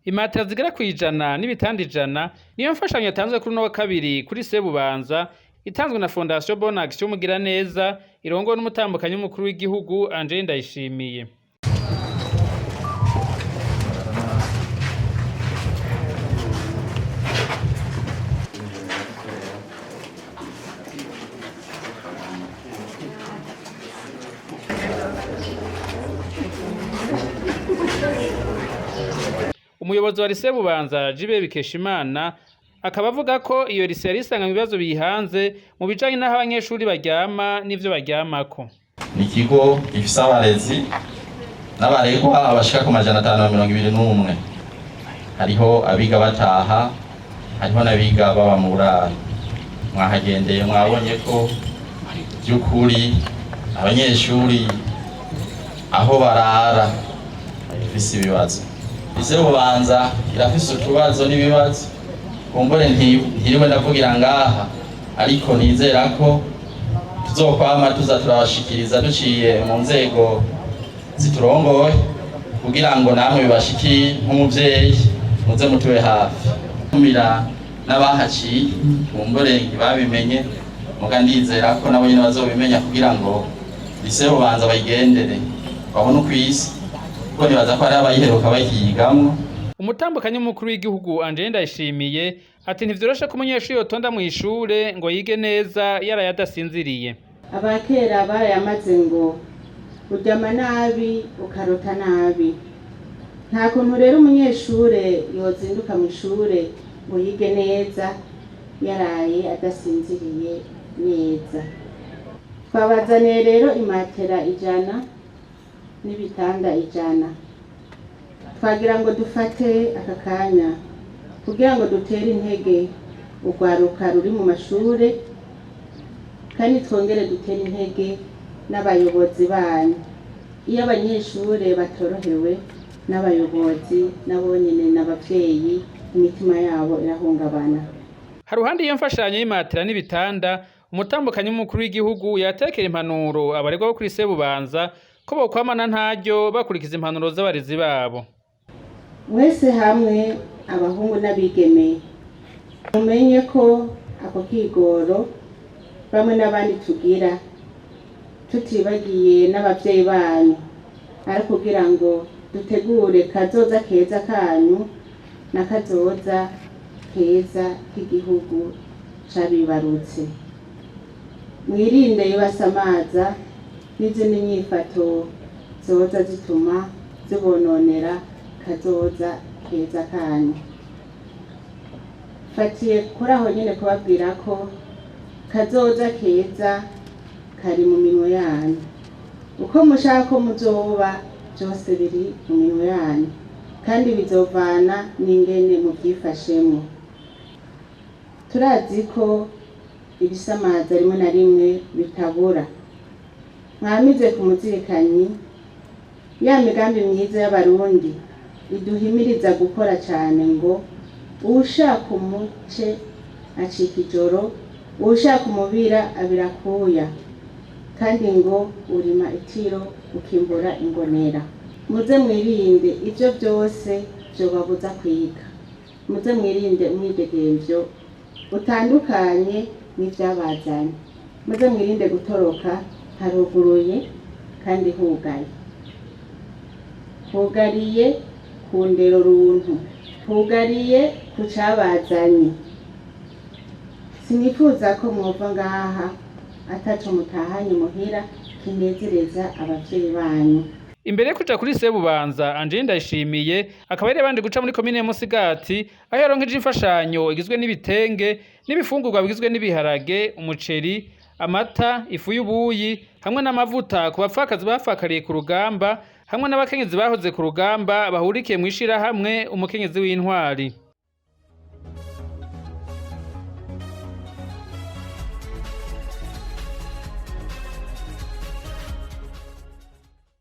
Imatera zigera kw'ijana n'ibitanda 100 niyo mfashanyo yatanzwe kuri uno wa kabiri kuri Sebubanza, itanzwe na Fondation Bonne Action Mugiraneza irongowe n'umutambukanyi w'umukuru w'igihugu Angeline Ndayishimiye. Umuyobozi wa Lycée Bubanza Jibe Bikeshimana akaba avuga ko iyo lycée yari isanganywe ibibazo biyihanze mu bijanye n'aho abanyeshuri baryama n'ivyo baryamako. Ni ikigo gifise abarezi n'abaregwa abashika ku 521. Hariho abiga bataha, hariho n'abiga baba mu buraro. Mwahagendeye, mwabonye ko by'ukuri abanyeshuri aho barara bafise ibibazo. Lycée Bubanza irafise utubazo n'ibibazo kumbure ntiriwe ndavugira ngaha, ariko nizera ko tuzokwama tuza turabashikiriza duciye mu nzego ziturongoye, kugira ngo namwe bibashikiye nk'umuvyeyi muze mutube hafi. Mira n'abahaciye kumbure ntibabimenye, muga ndizera ko nabo nyene bazobimenya kugira ngo Lycée Bubanza bayigendere babone uko isa, kuko nibaza ko hari abayiheruka bayigamwo. Umutambukanyi w'umukuru w'igihugu Angeline Ndayishimiye ati ntivyoroshe ko umunyeshuri yotonda mw'ishure ngo yige neza yaraye adasinziriye. Abakera barayamaze ngo uryama nabi ukarota nabi. Nta kuntu rero umunyeshure yozinduka mw'ishure ngo yige neza yaraye adasinziriye neza. Twabazaniye rero imatera 100 n'ibitanda 100. Twagira ngo dufate aka kanya kugira ngo dutere intege urwaruka ruri mu mashure, kandi twongere dutere intege n'abayobozi banyu. Iyo abanyeshure batorohewe n'abayobozi nabo nyene n'abavyeyi, imitima yabo irahungabana. Haruhande iyo mfashanyo y'imatera n'ibitanda, umutambukanyi w'umukuru w'igihugu yatekera impanuro abaregwa bo kuri Sebubanza ko bokwamana ntaryo bakurikiza impanuro z'abarezi babo. Mwese hamwe abahungu n'abigeme, mumenye ko ako kigoro bamwe n'abandi tugira, tutibagiye n'abavyeyi banyu, ari kugira ngo dutegure kazoza keza kanyu na kazoza keza k'igihugu cabibarutse. Mwirinde ibasamaza n'izindi nyifato zoza zituma zibononera kazoza keza kanyu. Fatiye kuri aho nyene kubabwira ko kazoza keza kari mu minwe yanyu. Uko mushaka ko muzoba byose biri mu minwe yanyu, kandi bizovana n'ingene muvyifashemwo. Turazi ko ibisamaza rimwe na rimwe bitabura. Mwamize ku muzirikanyi ya migambi myiza y'Abarundi iduhimiriza gukora cane, ngo uwushaka umuce acika ijoro, uwushaka umubira abirakuya, kandi ngo urima itiro ukimbura ingonera. Muze mwirinde ivyo byose vyobabuza kwiga. Muze mwirinde umwidegemvyo utandukanye n'ivyabazanye. Muze mwirinde gutoroka haruguruye kandi hugaye. Hugariye ku ndero runtu, hugariye ku cabazanye. Sinifuza ko mwova ngaha ataco mutahanye muhira kinezereza abavyeyi banyu. Imbere yo kuja kuri Sebubanza, Angeline Ndayishimiye akaba yari yabanje guca muri komine Musigati, aho yaronkeje imfashanyo igizwe n'ibitenge n'ibifungurwa bigizwe n'ibiharage, umuceri, amata, ifu y'ubuyi hamwe n'amavuta ku bapfakazi bapfakariye ku rugamba hamwe n'abakenyezi bahoze ku rugamba bahurikiye mw'ishirahamwe Umukenyezi w'Intwari.